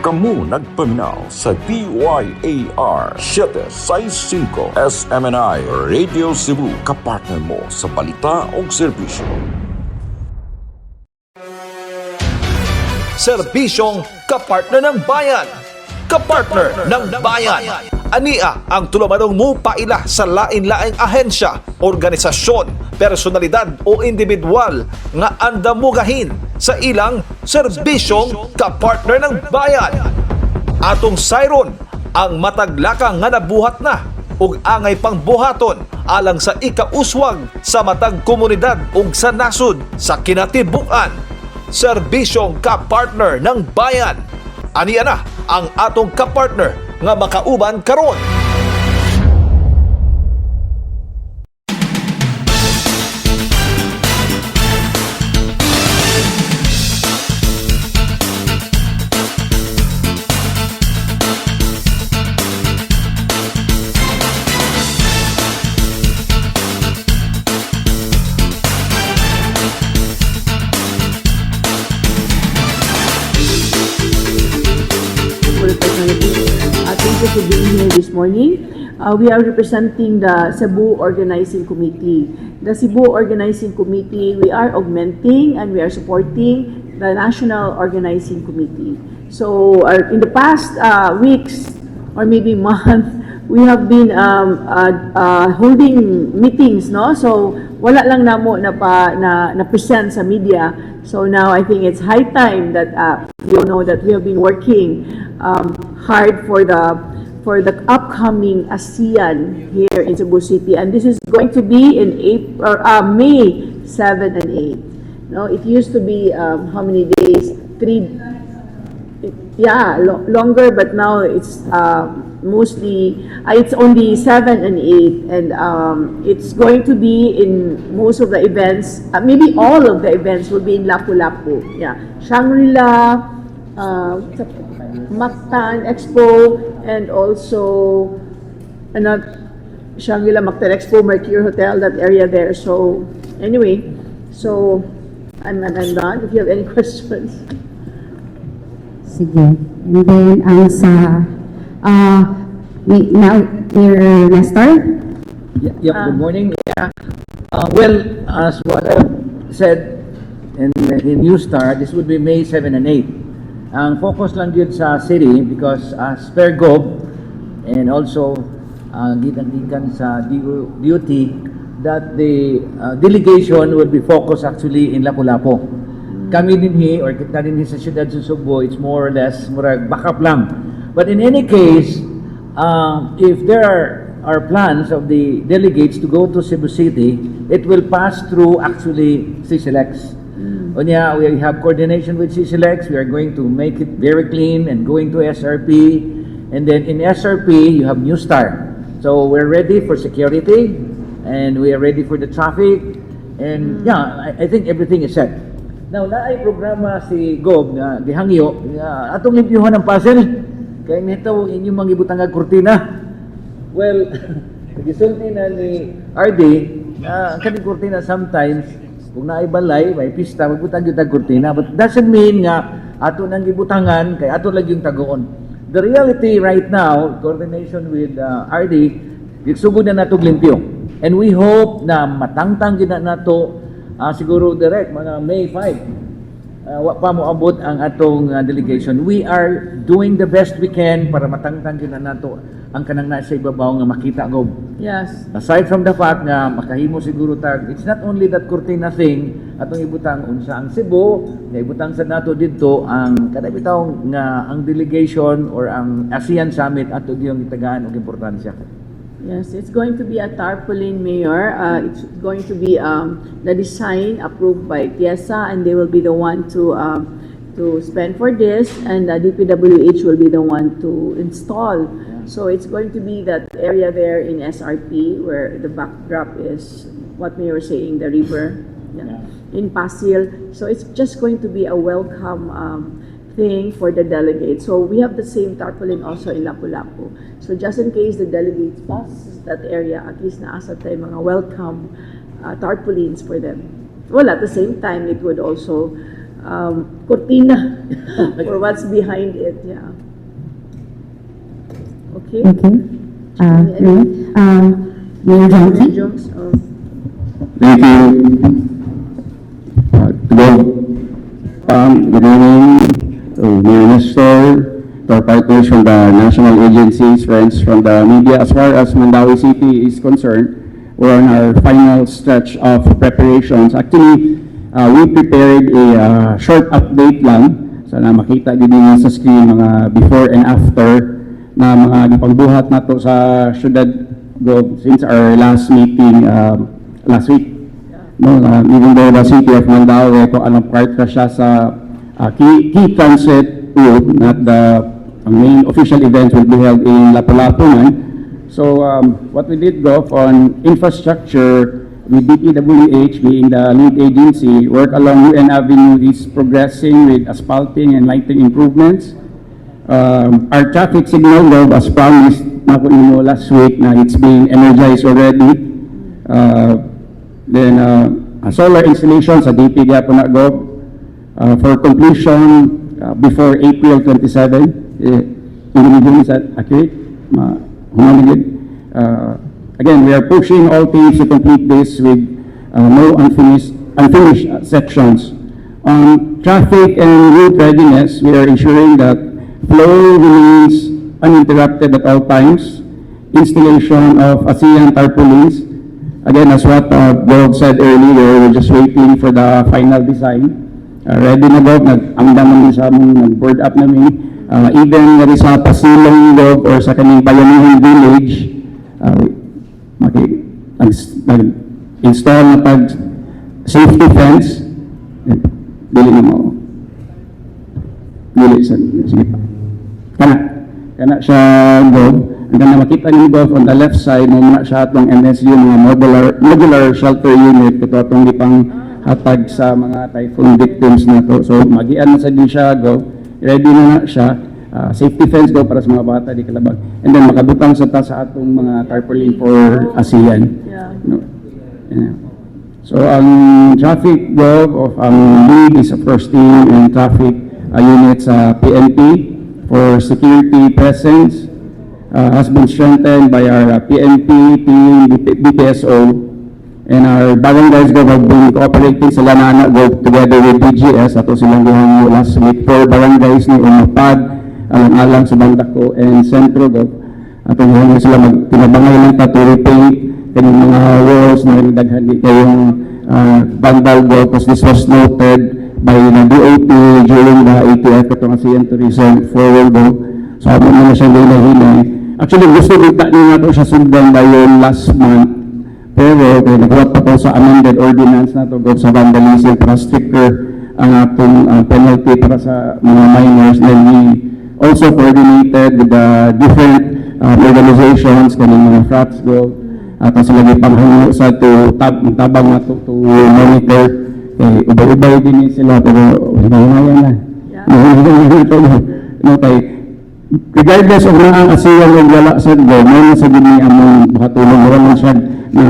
Kamu nagpaminaw sa DYAR 765 SMNI Radio Cebu, kapartner mo sa balita o serbisyo. Serbisyong kapartner ng bayan. Kapartner ng bayan. Ania ang tulumanong mo paila sa lain-laing ahensya, organisasyon, personalidad o individual nga andamugahin sa ilang serbisyong kapartner ng bayan. Atong sayron ang mataglakang nga nabuhat na ug angay pang buhaton alang sa ikauswag sa matag komunidad ug sa nasod sa kinatibuk-an. Serbisyong kapartner ng bayan. Aniya na ang atong kapartner nga makauban karon. For the personality. Thank you for being here this morning. We are representing the Cebu Organizing Committee. The Cebu Organizing Committee, we are augmenting and we are supporting the National Organizing Committee. So in the past weeks or maybe month, we have been holding meetings, no? So wala lang namo na pa na present sa media. So now I think it's high time that you know that we have been working hard for the upcoming ASEAN here in Cebu City, and this is going to be in April, May 7 and 8. No, it used to be how many days? Three, yeah, longer, but now it's mostly, it's only 7 and 8, and it's going to be in most of the events, maybe all of the events will be in Lapu-Lapu. Yeah, Shangri-La, Mactan Expo, and also another Shangri-La, Mactan Expo, Mercure Hotel, that area there. So anyway, so I'm done. If you have any questions. Sige. And then, ang sa, now, Mayor Nestor? Yeah, yep, good morning. Yeah. Well, as what I said in New Star, this would be May 7 and 8. Ang focus lang yun sa city because as per Gov and also gikan sa DOT that the delegation will be focused actually in Lapu-Lapu. Kami dinhi or kita dinhi sa siyudad sa Sugbo, it's more or less murag backup lang. But in any case, if there are plans of the delegates to go to Cebu City, it will pass through actually CCLEX. Unya, we have coordination with CCLEX. We are going to make it very clean and going to SRP. And then in SRP, you have New Star. So we're ready for security and we are ready for the traffic. And yeah, I think everything is set. Now, naay programa si Gob nga gihangyo nga atong limpyuhan ang Pasil. Kay nito inyong mga ibutang nga kurtina. Well, gisulti na ni RD na ang kaning kurtina, sometimes kung naay balay, may pista, magbutang gyud tag kurtina. But doesn't mean nga ato nang gibutangan kay ato lang yung tagoon. The reality right now, coordination with RD, gigsugod na nato limpyo. And we hope na matangtang gyud na nato siguro direct mga May 5. Wa pa mo abot ang atong delegation. We are doing the best we can para matangtang gyud na nato ang kanang nasa ibabaw nga makita gob. Aside from the fact nga makahimo siguro tag, it's not only that cortina thing atong ibutang unsa ang Cebu nga ibutang sa nato didto ang kada bitaw nga ang delegation or ang ASEAN Summit ato gyud gitagaan og importansya. Yes, it's going to be a tarpaulin, Mayor. It's going to be the design approved by TIEZA, and they will be the one to spend for this, and the DPWH will be the one to install. So it's going to be that area there in SRP where the backdrop is what Mayor was saying, the river, yeah, in Pasil. So it's just going to be a welcome thing for the delegates. So we have the same tarpaulin also in Lapu-Lapu. So just in case the delegates pass that area, at least naa sad tay mga welcome tarpaulins for them. Well, at the same time, it would also cortina for what's behind it. Yeah. Okay. Okay. Mayor, Mayor Jonkie? Jones, oh. Thank you. Good evening to Mayor Nestor, to our partners from the national agencies, friends from the media. As far as Mandaue City is concerned, we're on our final stretch of preparations. Actually, we prepared a short update lang. Sana makita din ninyo sa screen mga before and after na mga gipangbuhat nato sa syudad, Gov, since our last meeting last week. No, even though the city of Mandaue, kung anong part ka siya sa key transit route, not the main official event will be held in Lapu-Lapu man. So what we did, Gov, on infrastructure, with DPWH being the lead agency, work along UN Avenue is progressing with asphalting and lighting improvements. Our traffic signal, Gov, as promised, nako nimo last week na it's being energized already. Then, solar installation sa DP gyapon na, Gov, for completion before April 27. Eh, individual, is that accurate? Ma humanigid. Again, we are pushing all teams to complete this with no unfinished sections. On traffic and route readiness, we are ensuring that flow remains uninterrupted at all times. Installation of ASEAN tarpaulins. Again, as what Bob said earlier, we're just waiting for the final design. Ready na, Bob, nag-amdam namin sa among nag-board up namin. Even nga sa Pasilong, Bob, or sa kaning Bayanihan Village, maki, nag-install na pag safety fence. Eh, dili na mo. Dili, sa, sige pa. Kana, kana siya, Gov. Ang kana makita ni Gov on the left side mo na siya atong MSU, mga modular shelter unit ito atong gipang hatag sa mga typhoon victims na to. So magian na sa din siya, Gov. Ready na na siya. Safety fence, Gov, para sa mga bata di kalabag. And then makabutang sa ta sa atong mga tarpaulin for ASEAN. No. Yeah. So ang traffic, Gov, of ang lead is of course team and traffic unit sa PNP for security presence has been strengthened by our PNP team, BPSO, and our barangays, Gov, have been cooperating sila na ana, Gov, together with DGS ato silang gihangyo last week for barangays ni Umapad, Alang-alang, Subangdaku, and Sentro, Gov. Ato gihangyo sila magtinabangay lang ta to repaint kaning mga walls na daghan di kayong vandal, Gov, because this was noted by the DOT during the ATF katong ASEAN Tourism Forum, Gov. So amo na siya hinay-hinay. Actually, gusto kita ni nato siya sundan dayon last month. Pero kay naghuwat pa ko sa amended ordinance nato, Gov, sa vandalism para stricter ang atong penalty para sa mga minors. Then we also coordinated with the different organizations kaning mga frats, Gov, ato sila gipanghango sa to tab tabang nato to monitor kay ubay-ubay din ni sila, pero hinahinayan na. Hinahinayan na to, no, kay regardless of na ang ASEAN o wala sa, Gov, may na sa gini among makatulong wala man siya na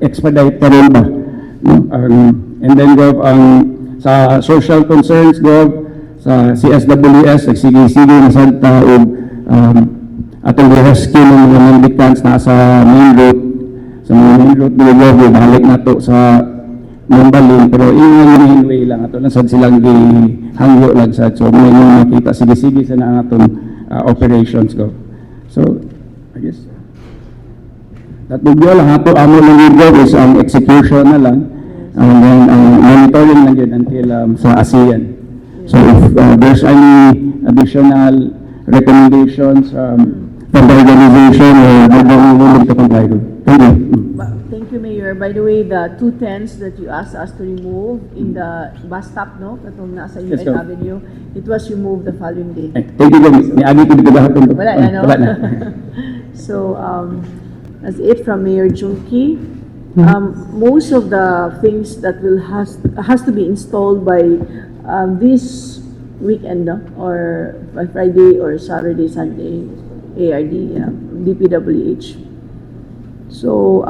expedite pa rin ba, no? And then, Gov, ang sa social concerns, Gov, sa CSWS, nagsige-sige na sad ta og atong rescue ng mga mendicants na sa main road, sa mga main road dili, Gov, balik na to sa Mambalin, pero yung main way lang ato lang sad silang gihangyo lang sad. So may yung makita sige-sige sa na ang atong operations, Gov. So I guess that would be all. Ang ato amo lang yun, Gov, is ang execution na lang and then ang monitoring lang yun until sa ASEAN. So if there's any additional recommendations from the organization, we're more than willing to comply with. Thank you. Thank you, Mayor. By the way, the two tents that you asked us to remove in the bus stop, no? Katong nasa Yes, UN ma'am. Avenue, it was removed the following day. Eh, thank you, Gov. Niagi ko dito gahapon. Wala na, no? Wala na. So, that's it from Mayor Junkie. Most of the things that will has to be installed by this weekend, no? Or by Friday or Saturday, Sunday, ARD, yeah, DPWH. So,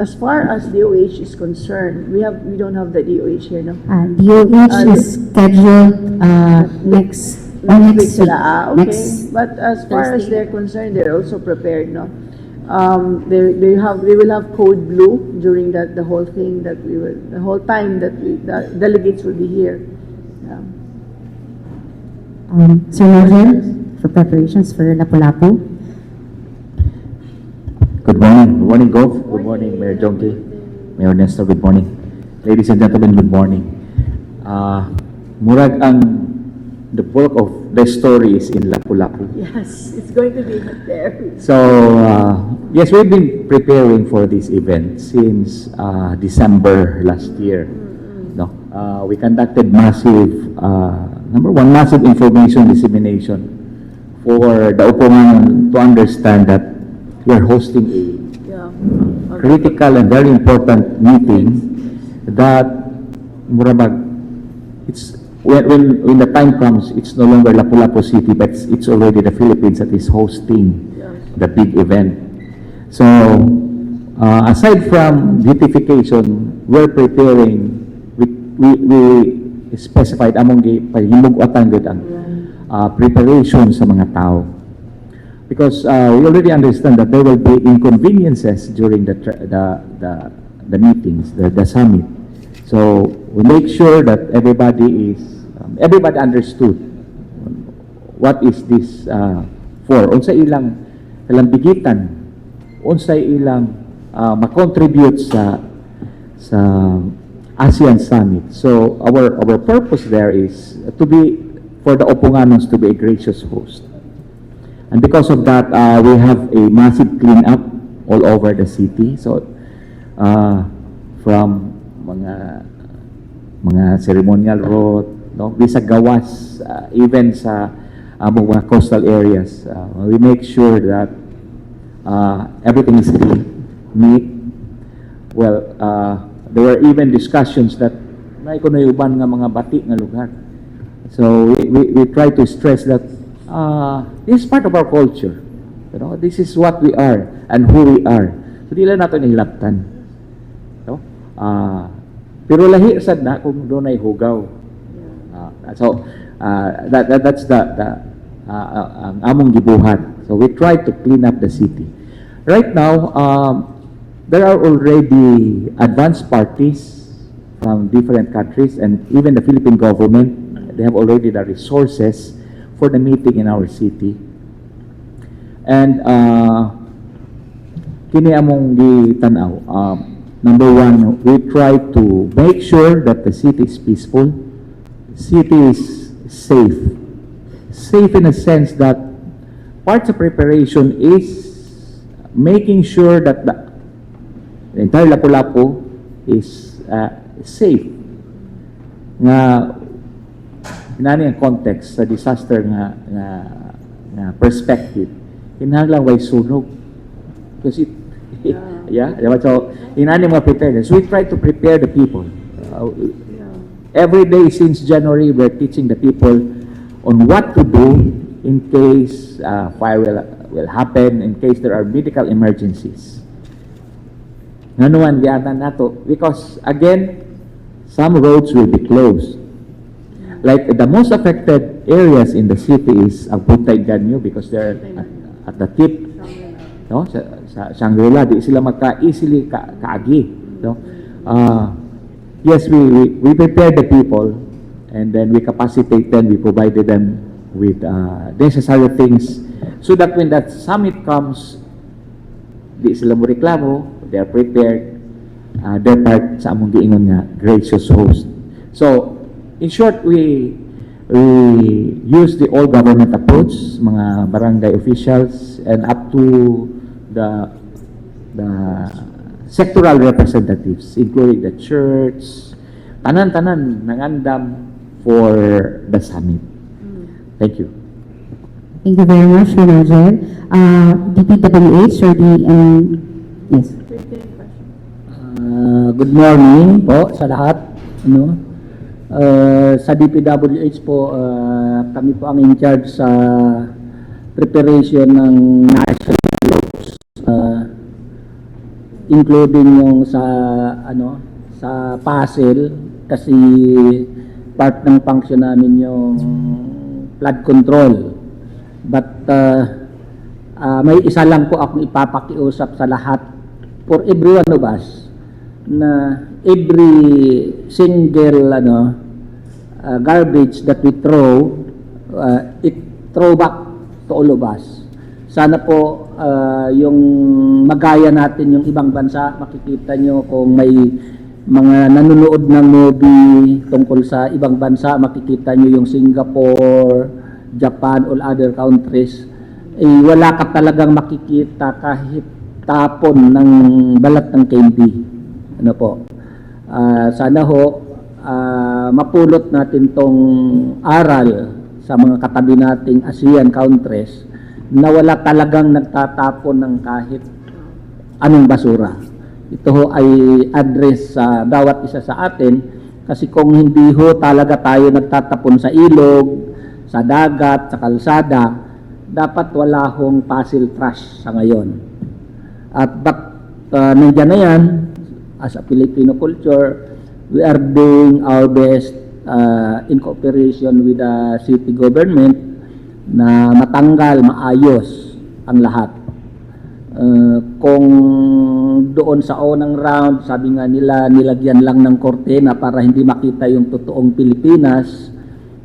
as far as DOH is concerned, we don't have the DOH here, no? DOH is scheduled next Next week next week. sila, ah, okay. Next But as far as Thursday. they're concerned, they're also prepared, no? They will have code blue during that, the whole thing that we will, the whole time that the delegates will be here. Yeah. Sir Nigel, for preparations for Lapu-Lapu. Good morning. Good morning, Gov. Good morning, Mayor Jonkie. Mayor Nestor, good morning. Ladies and gentlemen, good morning. Murag ang the bulk of the story is in Lapu-Lapu. Yes, it's going to be there. So, yes, we've been preparing for this event since December last year. No, we conducted massive, number one, massive information dissemination for the Upongan to understand that we're hosting a critical and very important meeting that murabag it's when the time comes, it's no longer Lapu-Lapu City, but it's already the Philippines that is hosting the big event. So aside from beautification, we're preparing, we specified among gi pahimug-otan gud ang preparation sa mga tao because we already understand that there will be inconveniences during the meetings, the summit. So we make sure that everybody understood what is this for. Unsa ilang kalambigitan, unsa ilang ma-contribute sa ASEAN Summit. So our purpose there is to be for the Oponganons to be a gracious host. And because of that, we have a massive cleanup all over the city. So, from mga ceremonial road, no, bisag gawas, even sa among mga coastal areas, we make sure that everything is clean, neat. Well, there were even discussions that naa kuno'y uban nga mga bati nga lugar. So we try to stress that this is part of our culture. This is what we are and who we are. So di lang nato nihilabtan. No? Pero lahi sad na kung dunay hugaw. So that's the ang among gibuhat. So we try to clean up the city. Right now, there are already advanced parties from different countries and even the Philippine government, they have already the resources for the meeting in our city. And kini among gitanaw. Number one, we try to make sure that the city is peaceful, city is safe. Safe in a sense that parts of preparation is making sure that the entire Lapu-Lapu is safe. Nga inani ang context sa disaster nga perspective. Kinahanglan way sunog. Kasi it, yeah, diba? So inani mga preparedness. We try to prepare the people. Every day since January, we're teaching the people on what to do in case fire will happen, in case there are medical emergencies. Nganuman giatan nato because again, some roads will be closed. Like the most affected areas in the city is ang Punta Engaño because they're at the tip, no, sa Shangri-La, di sila maka easily kaagi, no. Yes, we prepare the people and then we capacitate them, we provided them with necessary things so that when that summit comes, di sila mo reklamo, they are prepared, their part sa among giingon nga gracious host. So, in short, we use the all government approach, mga barangay officials and up to the sectoral representatives, including the church, tanan-tanan nangandam for the summit. Thank you. Thank you very much, Sir Nigel. DPWH or the, yes. Good morning po sa lahat. Ano? Sa DPWH po, kami po ang in charge sa preparation ng national roads. Including yung sa ano, sa Pasil, kasi part ng function namin yung flood control. But may isa lang po akong ipapakiusap sa lahat, for every one of us, na every single ano garbage that we throw, it throw back to all of us. Sana po yung magaya natin yung ibang bansa. Makikita nyo kung may mga nanonood ng movie tungkol sa ibang bansa, makikita nyo yung Singapore, Japan, all other countries, eh, wala ka talagang makikita kahit tapon ng balat ng candy. Ano po? Sana ho mapulot natin tong aral sa mga katabi nating ASEAN countries na wala talagang nagtatapon ng kahit anong basura. Ito ho ay address sa bawat isa sa atin kasi kung hindi ho talaga tayo nagtatapon sa ilog, sa dagat, sa kalsada, dapat wala hong fossil trash sa ngayon. At but nandiyan na yan, as a Filipino culture, we are doing our best in cooperation with the city government na matanggal, maayos ang lahat. Kung doon sa unang round, sabi nga nila, nilagyan lang ng kortina para hindi makita yung totoong Pilipinas,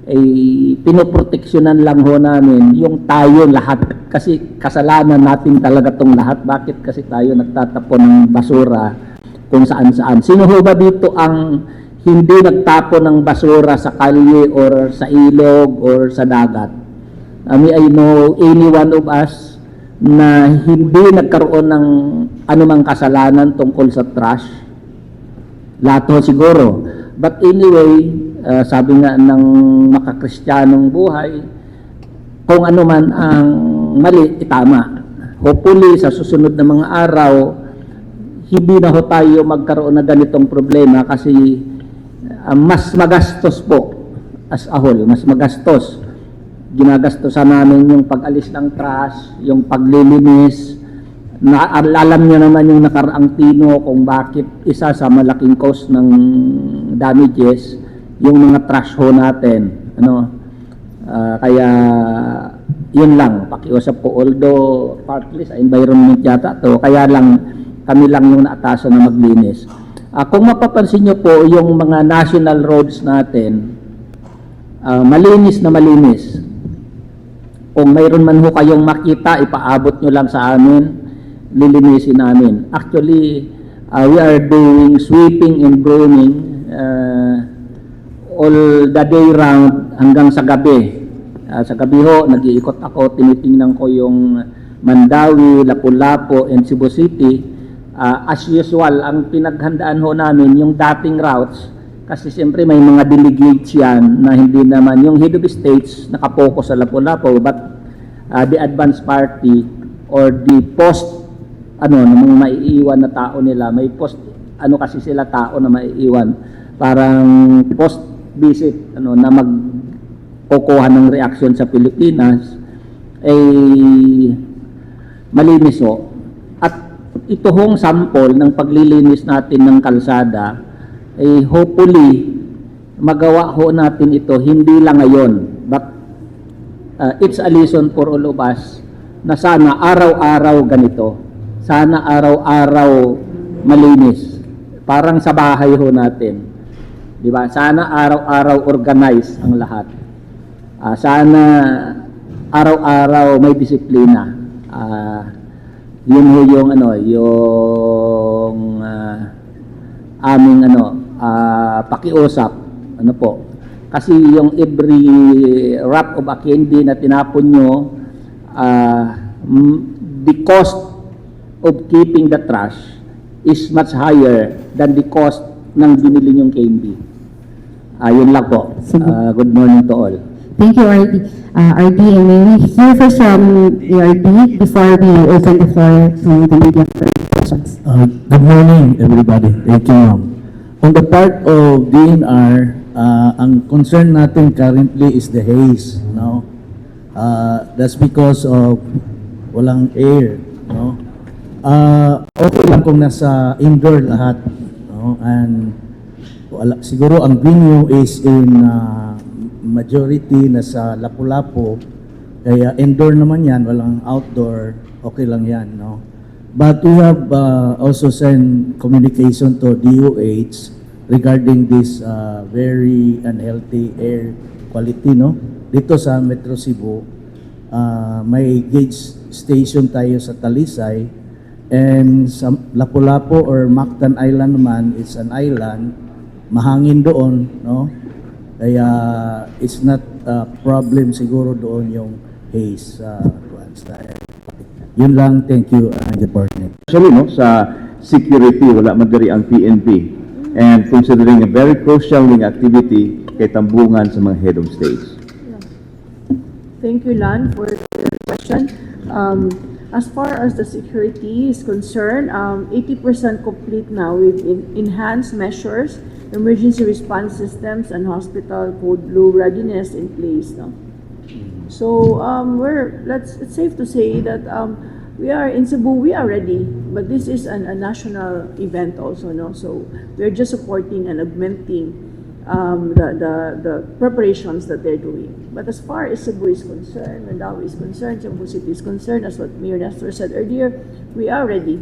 eh, pinoproteksyonan lang ho namin yung tayo lahat. Kasi kasalanan natin talaga tong lahat. Bakit kasi tayo nagtatapon ng basura kung saan-saan? Sino ho ba dito ang hindi nagtapon ng basura sa kalye or sa ilog or sa dagat? May I know any one of us na hindi nagkaroon ng anumang kasalanan tungkol sa trash? Lahat ho siguro. But anyway, sabi nga ng makakristyanong buhay, kung ano man ang mali, itama. Hopefully, sa susunod na mga araw, hindi na ho tayo magkaroon na ganitong problema kasi mas magastos po as a whole, mas magastos. Ginagastosan namin yung pag-alis ng trash, yung paglilinis. Na, alam niyo naman yung nakaraang Tino kung bakit isa sa malaking cause ng damages yung mga trash ho natin. Ano? Kaya yun lang, pakiusap ko, although partly sa environment yata to, kaya lang kami lang yung naatasan na maglinis. Kung mapapansin nyo po, yung mga national roads natin, malinis na malinis. Kung mayroon man ho kayong makita, ipaabot nyo lang sa amin, lilinisin namin. Actually, we are doing sweeping and brooming all the day round hanggang sa gabi. Sa gabi ho, nag-iikot ako, tinitingnan ko yung Mandaue, Lapu-Lapu, and Cebu City. As usual, ang pinaghandaan ho namin, yung dating routes, kasi siyempre may mga delegates yan na hindi naman, yung head of states nakapokus sa Lapu-Lapu, but the advance party or the post, ano, ng mga maiiwan na tao nila, may post, ano kasi sila tao na maiiwan, parang post visit, ano, na magkukuha ng reaction sa Pilipinas, eh, malinis ho. At ito hong sample ng paglilinis natin ng kalsada, eh, hopefully, magawa ho natin ito hindi lang ngayon, but it's a lesson for all of us na sana araw-araw ganito. Sana araw-araw malinis. Parang sa bahay ho natin. Di ba? Sana araw-araw organize ang lahat. Sana araw-araw may disiplina. Yun ho yung ano, yung aming ano, pakiusap, ano po. Kasi yung every wrap of a candy na tinapon nyo, the cost of keeping the trash is much higher than the cost ng binili nyong candy. Yun lang po. Sige. Good morning to all. Thank you, RD. RD, and may we hear first from ARD before we open the floor to the media for questions. Good morning, everybody. Thank you, ma'am. On the part of DENR, ang concern natin currently is the haze, no? That's because of walang air, no? Okay lang kung nasa indoor lahat, no? And wala, siguro ang venue is in majority nasa Lapu-Lapu, kaya indoor naman yan, walang outdoor, okay lang yan, no? But we have also sent communication to DOH regarding this very unhealthy air quality, no? Dito sa Metro Cebu, may gauge station tayo sa Talisay and sa Lapu-Lapu or Mactan Island naman, it's an island, mahangin doon, no? Kaya it's not a problem siguro doon yung haze sa air. Yun lang, thank you and good morning. Actually, no, sa security, wala man diri ang PNP. And considering a very crucial ning activity kay tambungan sa mga head of states. Thank you, Lan, for your question. As far as the security is concerned, 80% complete now with enhanced measures, emergency response systems, and hospital code blue readiness in place. No? So we're let's it's safe to say that we are in Cebu. We are ready, but this is a national event also, no? So we're just supporting and augmenting the preparations that they're doing. But as far as Cebu is concerned, Mandaue is concerned, Cebu City is concerned, as what Mayor Nestor said earlier, we are ready.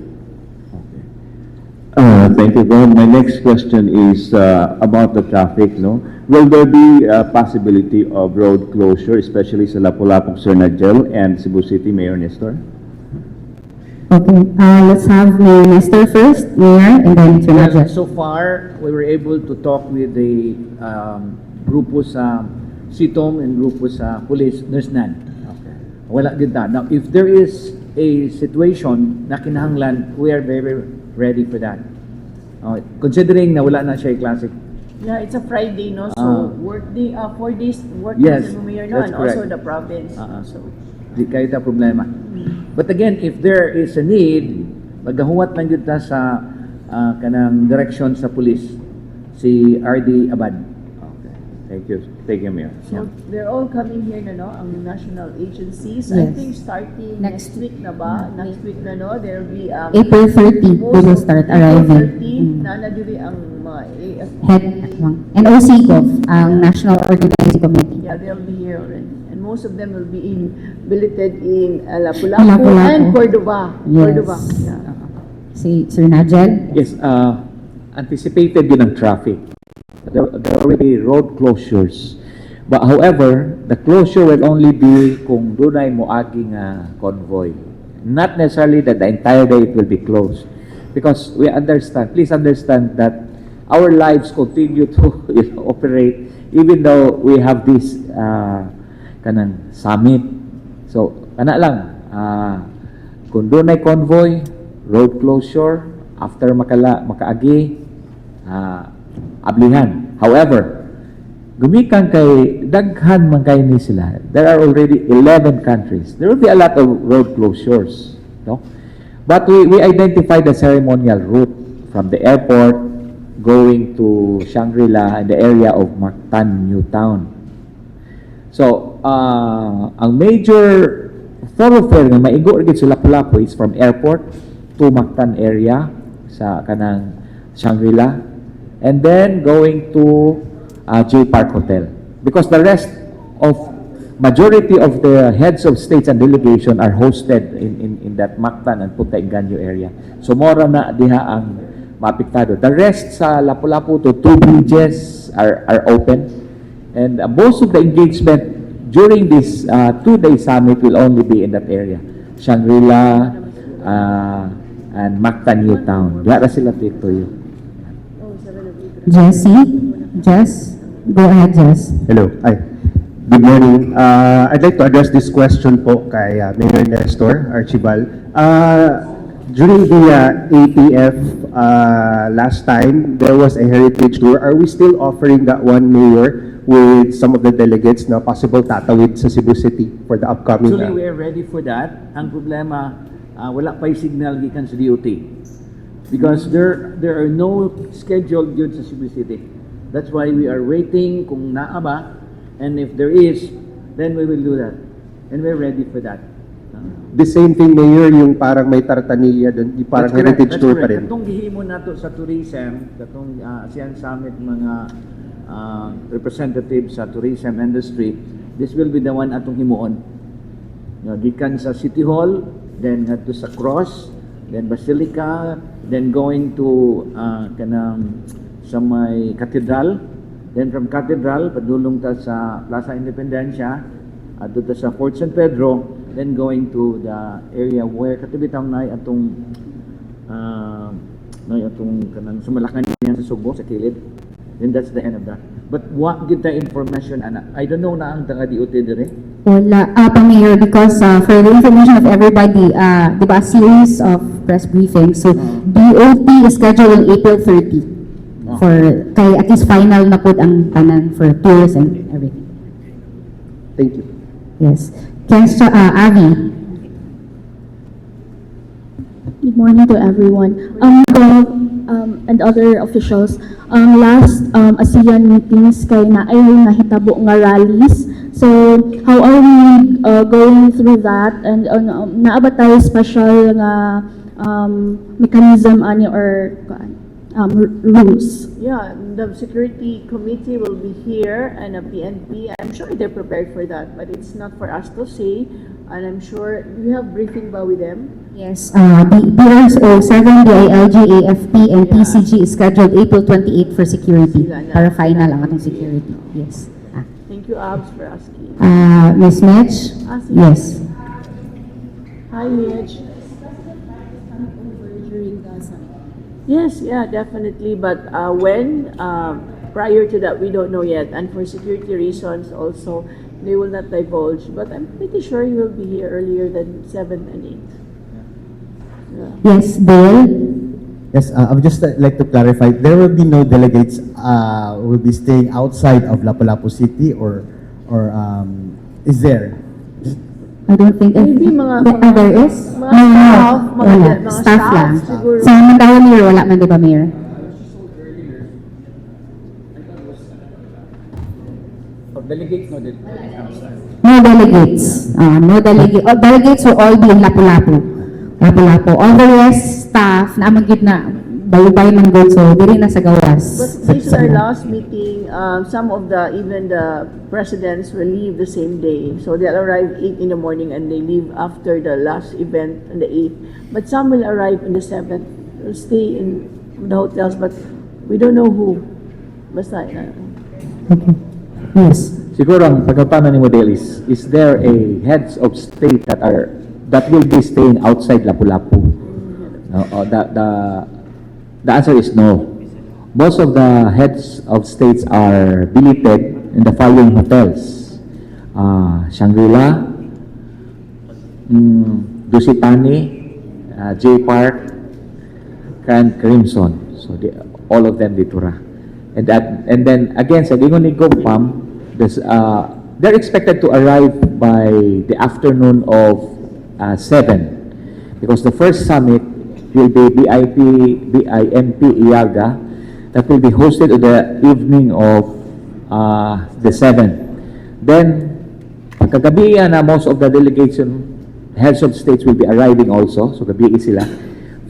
Thank you, Gov. My next question is about the traffic, no? Will there be a possibility of road closure, especially sa Lapu-Lapu, Sir Nigel, and Cebu City, Mayor Nestor? Okay, let's have Mayor Nestor first, Mayor, and then Sir Well, Nigel. so far, we were able to talk with the grupo sa CITOM and grupo sa police, there's none. Wala gyud ta. Now, if there is a situation na kinahanglan, we are very ready for that. Considering na wala na siya classic. Yeah, it's a Friday, no? So work day, 4 days work Yes, day sa Mayor, no? that's And also correct. the province. So, di kaayo ta problema. But again, if there is a need, magahuwat lang gyud ta sa kanang direction sa police, si RD Abad. Okay. Thank you. Thank you, Mayor. So they're all coming here na, no? Ang national agencies. I Yes. think starting next Next week na ba? Next week na, no? There'll be April 30, they will start April arriving. 30, na diri ang mga AFP. Head, NOC Gov, ang National Organizing Committee. Yeah, they'll be here already. And most of them will be billeted in Lapu-Lapu Lapu-Lapu. And Cordova. Yes. Cordova. Yeah. Si Sir Nigel? Yes, anticipated yun ang traffic. There will be road closures. But however, the closure will only be kung dunay moagi nga convoy. Not necessarily that the entire day it will be closed. Because we understand, please understand that our lives continue to operate even though we have this kanang summit. So, kana lang, kung dunay convoy, road closure, after makaagi, ablihan. However, gumikan kay daghan man kay ni sila. There are already 11 countries. There will be a lot of road closures, no? But we identified the ceremonial route from the airport going to Shangri-La in the area of Mactan New Town. So, ang major thoroughfare nga maigo ra gid sa Lapu-Lapu is from airport to Mactan area sa kanang Shangri-La and then going to J Park Hotel because the rest of majority of the heads of states and delegation are hosted in that Mactan and Punta Engaño area. So mora na diha ang maapektado. The rest sa Lapu-Lapu to two bridges are open. And most of the engagement during this 2-day summit will only be in that area. Shangri-La and Mactan New Town. Diha ra sila tuyo. Jesse? Jess? Go ahead, Jess. Hello. Ay. Good morning. I'd like to address this question po kay Mayor Nestor Archival. During the ATF last time, there was a heritage tour. Are we still offering that one, Mayor, with some of the delegates na possible tatawid sa Cebu City for the upcoming? Actually, we are ready for that. Ang problema, wala pa yung signal gikan sa DOT. Because there are no scheduled gyud sa Cebu City. That's why we are waiting kung naa ba, and if there is, then we will do that. And we're ready for that. The same thing, Mayor, yung parang may tartanilla doon, yung parang That's correct, heritage that's tour pa correct. rin. Katong gihimo nato sa tourism, katong ASEAN Summit mga representatives sa tourism industry, this will be the one atong himuon. No, gikan sa City Hall, then ngadto sa Cross, then Basilica, then going to kanang sa may Cathedral, then from Cathedral padulong ta sa Plaza Independencia, adto ta sa Fort San Pedro, then going to the area where kato bitang naay atong no, atong kanang sa Malacañang sa Sugbo sa kilid. Then that's the end of that. But what give the information ana? I don't know na ang taga DOT dire. Wala, pa, Mayor, because for the information of everybody, di ba, a series of press briefings. So, DOT is scheduled on April 30 for, kay at least final na po ang tanan for tours and everything. Thank you. Yes. Kensha, Avi. Good morning to everyone. Gov, and other officials, last ASEAN meetings kay naay nahitabo nga rallies. So, how are we going through that? And naa ba tayo special nga mechanism ani or kuan, rules? Yeah, the security committee will be here and a PNP. I'm sure they're prepared for that, but it's not for us to say. And I'm sure you have briefing ba with them? Yes, BRSO 7, DILG, AFP, and PCG is scheduled April 28 for security. Sila na. Para final ang atong security. Yes. Ah. Thank you, Abs, for asking. Ms. Mitch? Ah, sige. Yes. Hi, Mitch. Yes, yeah, definitely. But when, prior to that, we don't know yet. And for security reasons also, they will not divulge. But I'm pretty sure he will be here earlier than 7 and 8. Yeah. Yes, Dale? Yes, I would just like to clarify, there will be no delegates will be staying outside of Lapu-Lapu City or is there? I don't think. Maybe mga- There is? mga No. staff, Wala. mga Staff staff lang. siguro. Sa Mandaue, Mayor, wala man, di ba, Mayor? For delegates, no delegates. No delegates. No delegate. Oh, delegates will all be in Lapu-Lapu. Lapu-Lapu. All the rest, staff, naa man gyud na, bayubay man gud, so diri na sa gawas. But this is our last meeting. Some of the, even the presidents will leave the same day. So they'll arrive 8 in the morning and they leave after the last event on the 8th. But some will arrive on the 7th. Will stay in the hotels, but we don't know who. Basta, Okay. Yes. Siguro ang pagkapana ni Model is there a heads of state that will be staying outside Lapu-Lapu? No, the answer is no. Most of the heads of states are billeted in the following hotels: Shangri-La, Dusit Thani, J Park, and Crimson. So all of them dito ra. And then again sa gingon ni Gov Pam, they're expected to arrive by the afternoon of 7 because the first summit will be BIP BIMP IAGA that will be hosted on the evening of the 7th. Then pagkagabi na most of the delegation heads of states will be arriving also, so gabi sila,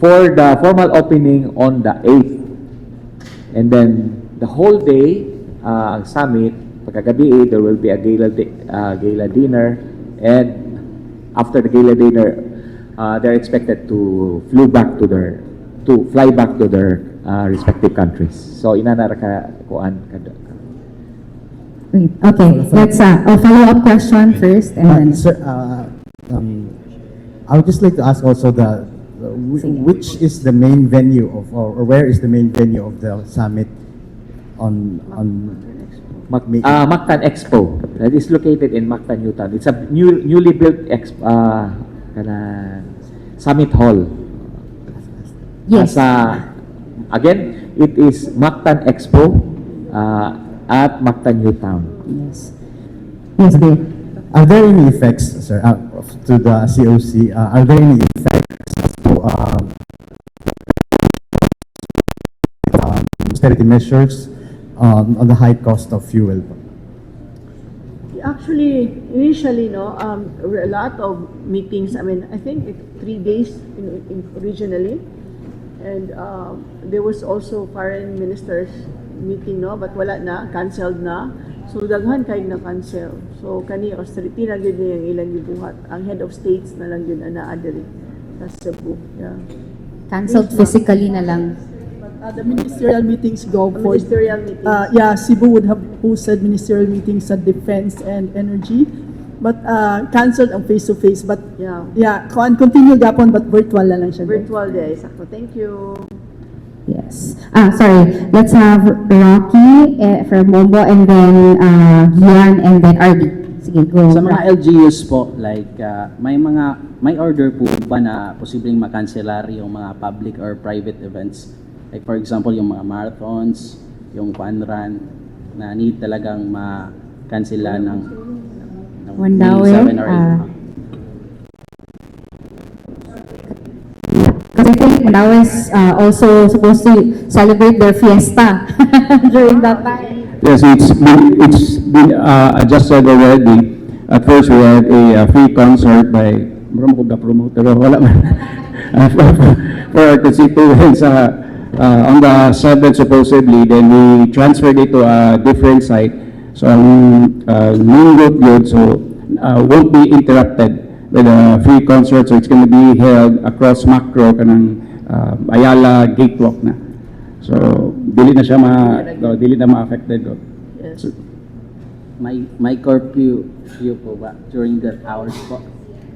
for the formal opening on the 8th. And then the whole day, ang summit, pagkagabi, there will be a gala dinner, and after the gala dinner, they're expected to fly back to their respective countries. So inana ra ka kuan ka. Wait, okay, let's, a follow-up question first and then. Sir, I would just like to ask also the Sige. Which is the main venue of, or where is the main venue of the summit on May Mactan Expo that is located in Mactan, New Town. It's a newly built exp, kana summit hall. Yes. Nasa, again, it is Mactan Expo at Mactan New Town. Yes. Yes, Dave. Are there any effects, sir, to the COC? Are there any effects to austerity measures on the high cost of fuel? Actually, initially, no, there were a lot of meetings. I mean, I think it, 3 days in originally. And there was also foreign ministers meeting, no, but wala na, canceled na. So daghan kay na cancel. So kani austerity na gyud ang ilang gibuhat. Ang head of states na lang gyud ana diri sa Cebu. Yeah. Cancelled physically na lang. The ministerial meetings go for Ministerial meetings. Yeah, Cebu would have hosted ministerial meetings sa defense and energy, but canceled ang face-to-face. But yeah, continue gapon but virtual na lang siya. Virtual day. Sakto. Thank you. Yes. Ah, sorry. Let's have Rocky from Bombo and then Gian and then RD. Sige, go. Sa mga LGUs po, like may order po ba na posibleng makanselar yung mga public or private events? Like for example, yung mga marathons, yung fun run, na need talagang ma-cancela ng One May hour, 7 or 8. Because I think Mandaue is also supposed to celebrate their fiesta during that time. Yes, it's been adjusted already. At first, we had a free concert by, mura mo ko promote, pero wala man. For our constituents on the 7th supposedly, then we transferred it to a different site. So ang main route yun, so won't be interrupted with a free concert. So it's gonna be held across Macro, kanang Ayala Gatewalk na. So dili na siya ma, no, dili na ma-affected. No. Yes. So, May curfew curfew po ba during that hours po?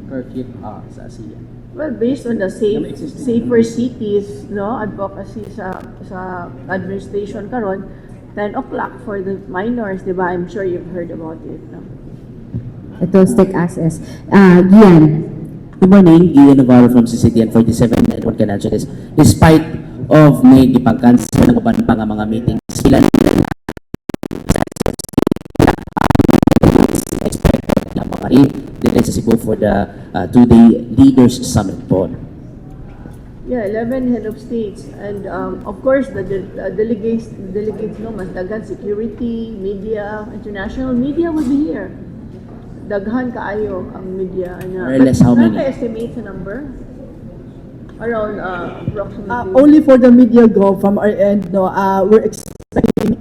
Curfew sa ASEAN. Well, based on the safer cities, no, advocacy sa administration karon, 10 o'clock for the minors, di ba? I'm sure you've heard about it, no? It will stick as is. Gian. Good morning, Gian Navarro from CCTN 47 and one can answer this. Despite of may gipang-cancel ng uban pa nga mga meetings, sila expected na makari dito sa Cebu for the two-day Leaders Summit po. Yeah, 11 head of states. And of course, the delegates, no, mas daghan security, media, international media will be here. Daghan kaayo ang media. Ana. More or less how many? Estimate sa number? Around approximately. Only for the media go from our end, no, we're expecting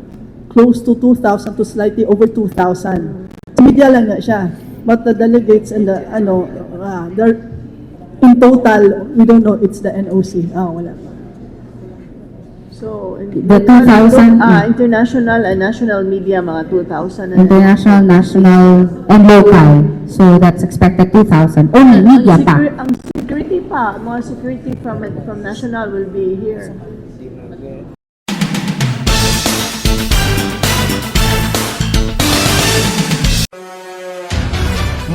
close to 2,000 to slightly over 2,000. Media lang na siya. But the delegates and the, ano, they're, in total, we don't know, it's the NOC. Ah, wala pa. So, The 2,000 international and national media, mga 2,000. International, national, and local. So that's expected 2,000. Only media Ang pa. Ang security pa, mga security from national will be here.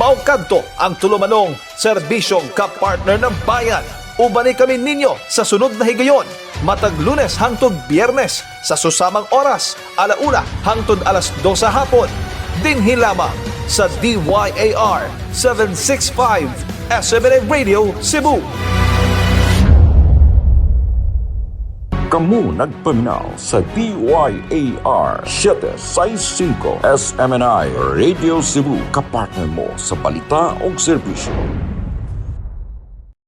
Mao kadto ang tulumanong serbisyong kapartner ng bayan. Ubani kami ninyo sa sunod na higayon. Matag Lunes hangtod Biyernes sa susamang oras, 1:00 hangtod 2:00 sa hapon. Dinhi lamang sa DYAR 765 SMNI Radio Cebu. Kamu nagpaminaw sa DYAR 765 SMNI Radio Cebu, kapartner mo sa balita o serbisyo.